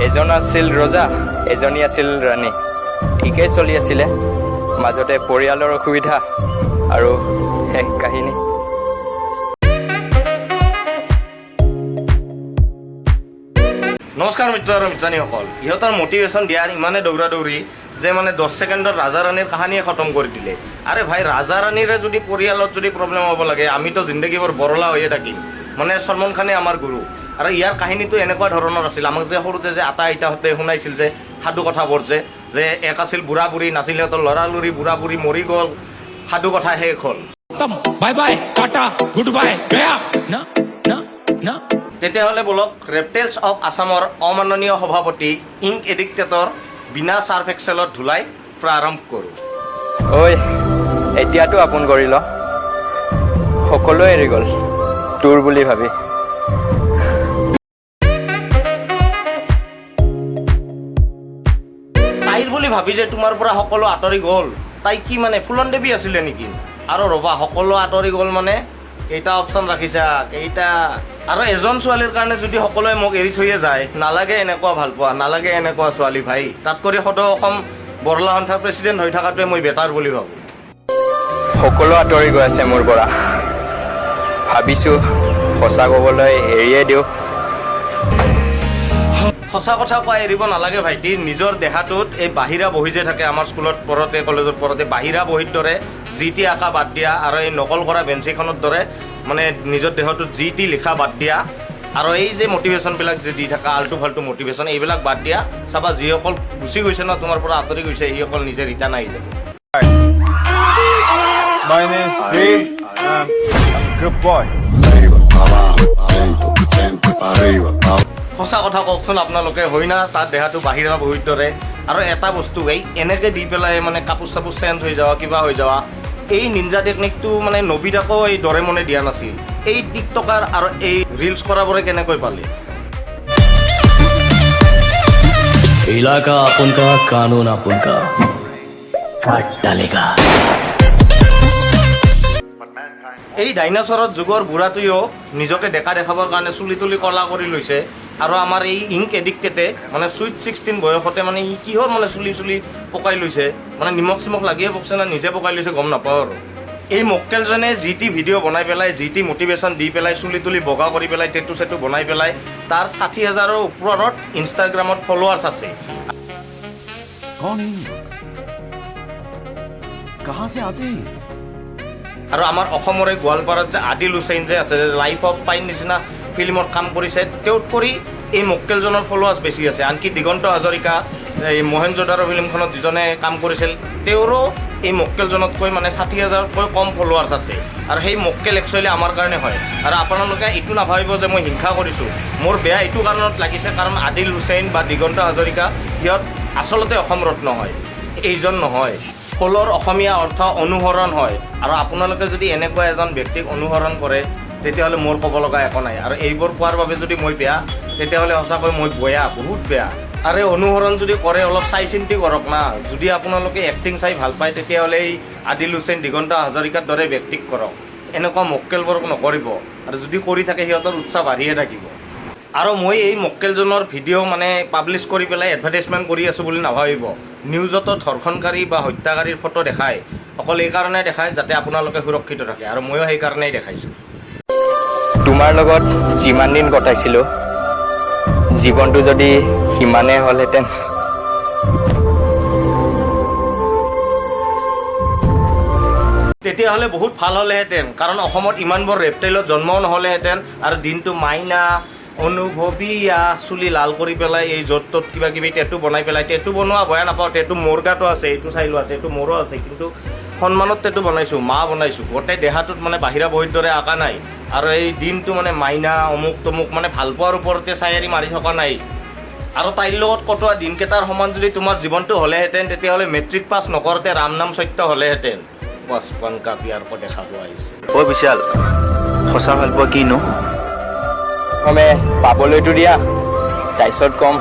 এজন আছিল ৰজা, এজনী আছিল ৰাণী। ঠিকেই চলি আছিলে, মাজতে পৰিয়ালৰ অসুবিধা আৰু শেষ কাহিনী। নমস্কাৰ মিত্ৰ আৰু মিত্ৰানীসকল। ইহঁতৰ মটিভেশ্যন দিয়াৰ ইমানে দৌৰা দৌৰি যে মানে 10 ছেকেণ্ডত ৰাজা ৰাণীৰ কাহানীয়ে খতম কৰি দিলে। আৰে ভাই, ৰাজা ৰাণীৰে যদি পৰিয়ালত যদি প্ৰব্লেম হ'ব লাগে, আমিতো জিন্দগীবোৰ বৰলা হৈয়ে থাকিম। মানে সলমান খানে আমাৰ গুৰু। আৰু ইয়াৰ কাহিনীটো এনেকুৱা ধৰণৰ আছিল, আমাক যে সৰুতে যে আতা আইতাহঁতে শুনাইছিল যে সাধু কথাবোৰ যে যে এক আছিল বুঢ়া বুঢ়ী, নাছিল সিহঁতৰ ল'ৰা লৰি, বুঢ়া বুঢ়ী মৰি গ'ল, সাধু কথা শেষ হ'ল। खत्म, bye bye, tata, good bye, गया। ना ना ना। তেতিয়াহ'লে বলক, ৰেপটেলছ অফ আছামৰ অমাননীয় সভাপতি ইংক এডিক্টেটৰ বিনা চাৰ্ফ এক্সেলত ধুলাই প্ৰাৰম্ভ কৰোঁ। ঐ, এতিয়াতো আপোন কৰি ল। সকলোৱে এৰি গ'ল তোৰ বুলি ভাবি। তাইৰ বুলি ভাবি যে তোমাৰ পৰা সকলো আঁতৰি গ'ল, তাই কি মানে ফুলন দেৱী আছিলে নেকি? আৰু ৰ'বা, সকলো আঁতৰি গ'ল মানে কেইটা অপশ্যন ৰাখিছা, কেইটা? আৰু এজন ছোৱালীৰ কাৰণে যদি সকলোৱে মোক এৰি থৈয়ে যায়, নালাগে এনেকুৱা ভাল পোৱা, নালাগে এনেকুৱা ছোৱালী ভাই। তাতকৈ সদৌ অসম বৰলা সন্থাৰ প্ৰেচিডেণ্ট হৈ থকাটোৱে মই বেটাৰ বুলি ভাবোঁ। সকলো আঁতৰি গৈ আছে মোৰ পৰা। ভাবিছোঁ সঁচা ক'বলৈ এৰিয়ে দিওঁ। সঁচা কথা কোৱা এৰিব নালাগে ভাইটি। নিজৰ দেহাটোত এই বাহিৰা বহি যে থাকে, আমাৰ স্কুলত পঢ়োঁতে, কলেজত পঢ়োঁতে বাহিৰা বহীৰ দৰে যি টি আঁকা বাদ দিয়া আৰু এই নকল কৰা বেঞ্চিখনৰ দৰে মানে নিজৰ দেহটোত যি টি লিখা বাদ দিয়া আৰু এই যে মটিভেশ্যনবিলাক যে দি থাকা, আল্টু ফাল্টু মটিভেশ্যন, এইবিলাক বাদ দিয়া। চাবা, যিসকল গুচি গৈছে ন, তোমাৰ পৰা আঁতৰি গৈছে, সেইসকল নিজে ৰিটাৰ্ণ আহি যাব। My name's V. I'm a good boy. Adentro, arriba, abajo. সঁচা কথা কওকচোন আপোনালোকে, হয় না তাৰ দেহাটো বাহিৰা বহীৰ দৰে? আৰু এটা বস্তু, এই এনেকৈ দি পেলাই মানে কাপোৰ চাপোৰ চেঞ্জ হৈ যোৱা, কিবা হৈ যোৱা, এই নিঞ্জা টেকনিকটো মানে নবিতাকো এই ডৰেমনে দিয়া নাছিল। এই টিকটকাৰ আৰু এই ৰিলচ কৰাবোৰে কেনেকৈ পালে? इलाका अपन का, कानून अपन का, काट डालेगा। এই ডাইনাছৰৰ যুগৰ বুঢ়াটোৱেও নিজকে ডেকা দেখাবৰ কাৰণে চুলি তুলি কলা কৰি লৈছে। আৰু আমাৰ এই ইংক এডিক্টেডে মানে চুইট 16 বয়সতে মানে ই কিহৰ মানে চুলি চুলি পকাই লৈছে, মানে নিমখ চিমখ লাগিয়ে পকছে না নিজে পকাই লৈছে গম নাপাওঁ। আৰু এই মক্কেলজনে যি টি ভিডিঅ' বনাই পেলাই, যি টি মটিভেশ্যন দি পেলাই, চুলি তুলি বগা কৰি পেলাই, টেটু চেটু বনাই পেলাই, তাৰ 60 হাজাৰৰ ওপৰত ইনষ্টাগ্ৰামত ফলোৱাৰ্ছ আছে। कौन है ये लोग? कहां से आते हैं ये? আৰু আমাৰ অসমৰে গোৱালপাৰাত যে আদিল হুছেইন যে আছে, লাইফ অফ পাইন নিচিনা ফিল্মত কাম কৰিছে, তেওঁতকৈ এই মক্কেলজনৰ ফলোৱাৰ্ছ বেছি আছে। আনকি দিগন্ত হাজৰিকা, এই মহেঞ্জোদাৰো ফিল্মখনত যিজনে কাম কৰিছিল, তেওঁৰো এই মক্কেলজনতকৈ মানে 60 হাজাৰতকৈ কম ফলোৱাৰ্ছ আছে। আৰু সেই মক্কেল একচুৱেলি আমাৰ কাৰণে হয়। আৰু আপোনালোকে এইটো নাভাবিব যে মই হিংসা কৰিছোঁ। মোৰ বেয়া এইটো কাৰণত লাগিছে, কাৰণ আদিল হুছেইন বা দিগন্ত হাজৰিকা সিহঁত আচলতে অসম ৰত্ন হয়, এইজন নহয়। ফলৰ অসমীয়া অৰ্থ অনুসৰণ হয়। আৰু আপোনালোকে যদি এনেকুৱা এজন ব্যক্তিক অনুসৰণ কৰে, তেতিয়াহ'লে মোৰ ক'ব লগা একো নাই। আৰু এইবোৰ কোৱাৰ বাবে যদি মই বেয়া, তেতিয়াহ'লে সঁচাকৈ মই বেয়া, বহুত বেয়া। আৰু এই অনুসৰণ যদি কৰে, অলপ চাই চিন্তি কৰক না। যদি আপোনালোকে এক্টিং চাই ভাল পায়, তেতিয়াহ'লে এই আদিল হুছেইন, দিগন্ত হাজৰিকাৰ দৰে ব্যক্তিক কৰক, এনেকুৱা মক্কেলবোৰক নকৰিব। আৰু যদি কৰি থাকে, সিহঁতৰ উৎসাহ বাঢ়িয়ে থাকিব। আৰু মই এই মক্কেলজনৰ ভিডিঅ' মানে পাব্লিছ কৰি পেলাই এডভাৰটাইজমেণ্ট কৰি আছোঁ বুলি নাভাবিব। নিউজতো ধৰ্ষণকাৰী বা হত্যাকাৰীৰ ফটো দেখায় অকল এইকাৰণে দেখায় যাতে আপোনালোকে সুৰক্ষিত থাকে। আৰু ময়ো সেইকাৰণেই দেখাইছোঁ। তোমাৰ লগত যিমান দিন কটাইছিলোঁ, জীৱনটো যদি সিমানেই হ'লহেঁতেন। তেতিয়াহ'লে বহুত ভাল হ'লেহেঁতেন, কাৰণ অসমত ইমানবোৰ ৰেপটাইলত জন্মও নহ'লেহেঁতেন। আৰু দিনটো মাইনা অনুভৱীয়া চুলি লাল কৰি পেলাই, এই য'ত ত'ত কিবা কিবি টেটু বনাই পেলাই, টেটু বনোৱা বেয়া নাপাওঁ, টেটু মোৰ গাতো আছে, এইটো চাই লোৱা, টেটু মোৰো আছে। কিন্তু সন্মানত টেটু বনাইছোঁ, মা বনাইছোঁ, গোটেই দেহাটোত মানে বাহিৰা বহীৰ দৰে আঁকা নাই। আৰু এই দিনটো মানে মাইনা অমুক তমুক মানে ভাল পোৱাৰ ওপৰতে চায়েৰি মাৰি থকা নাই। আৰু তাইৰ লগত কটোৱা দিনকেইটাৰ সমান যদি তোমাৰ জীৱনটো হ'লেহেঁতেন, তেতিয়াহ'লে মেট্ৰিক পাছ নকৰোঁতে ৰাম নাম সত্য হ'লেহেঁতেন। बचपन का प्यार को দেখাব আহিছে। অ' বিশাল, সঁচা ভালপোৱা কিনো? প্ৰথমে পাবলৈতো দিয়া, তাৰপিছত ক'ম।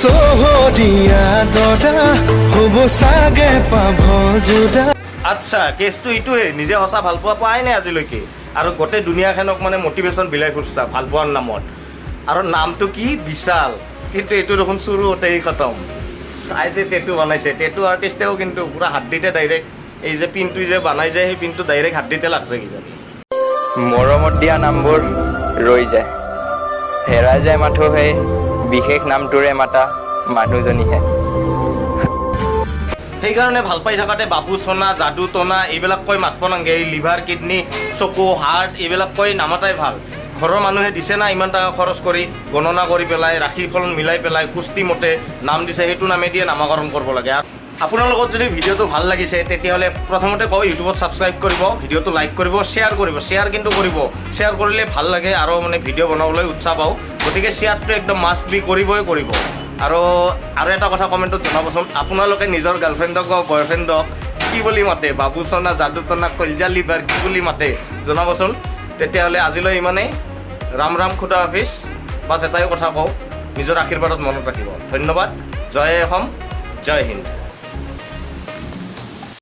চহৰীয়া দৰা হ'ব চাগে পাভ যোৰা। আচ্ছা, কেছটো এইটোৱে, নিজে সঁচা ভালপোৱা পোৱাই নাই আজিলৈকে আৰু গোটেই দুনীয়াখনক মানে মটিভেশ্যন বিলাই ফুৰছা ভালপোৱাৰ নামত। আৰু নামটো কি বিশাল, কিন্তু এইটো দেখোন চুৰুতেই খতম। চাই যে টেটু বনাইছে, টেটু আৰ্টিষ্টেও কিন্তু পুৰা হাড্ডিতে ডাইৰেক্ট, এই যে পিনটো যে বনাই যায়, সেই পিনটো ডাইৰেক্ট হাড্ডিতে লাগছে কিজানি। মৰমত দিয়া নামবোৰ ৰৈ যায়, হেৰাই যায় মাথো সেই বিশেষ নামটোৰে মাতা মানুহজনীহে। সেইকাৰণে ভাল পাই থাকোঁতে বাবু সোনা, যাদু টনা এইবিলাক কৈ মাতব নালাগে। এই লিভাৰ, কিডনী, চকু, হাৰ্ট এইবিলাক কৈ নামাতাই ভাল। ঘৰৰ মানুহে দিছে না ইমান টকা খৰচ কৰি, গণনা কৰি পেলাই, ৰাশিফল মিলাই পেলাই, কুস্তি মতে নাম দিছে, সেইটো নামেদিয়ে নামাকৰণ কৰিব লাগে। আপোনালোকৰ যদি ভিডিঅ'টো ভাল লাগিছে, তেতিয়াহ'লে প্ৰথমতে কওঁ, ইউটিউবত ছাবস্ক্ৰাইব কৰিব, ভিডিঅ'টো লাইক কৰিব, শ্বেয়াৰ কৰিব। শ্বেয়াৰ কিন্তু কৰিব, শ্বেয়াৰ কৰিলে ভাল লাগে আৰু মানে ভিডিঅ' বনাবলৈ উৎসাহ পাওঁ। গতিকে শ্বেয়াৰটো একদম মাষ্ট বি কৰিবই কৰিব। আৰু এটা কথা কমেণ্টত জনাবচোন, আপোনালোকে নিজৰ গাৰ্লফ্ৰেণ্ডক বা বয়ফ্ৰেণ্ডক কি বুলি মাতে? বাবু চনা, যাদু টনা, কলজা, লিভাৰ কি বুলি মাতে জনাবচোন। তেতিয়াহ'লে আজিলৈ ইমানেই। ৰাম ৰাম, খুদা হাফিজ। বাছ, এটাই কথা কওঁ, নিজৰ আশীৰ্বাদত মনত ৰাখিব। ধন্যবাদ। জয় অসম, জয় হিন্দ।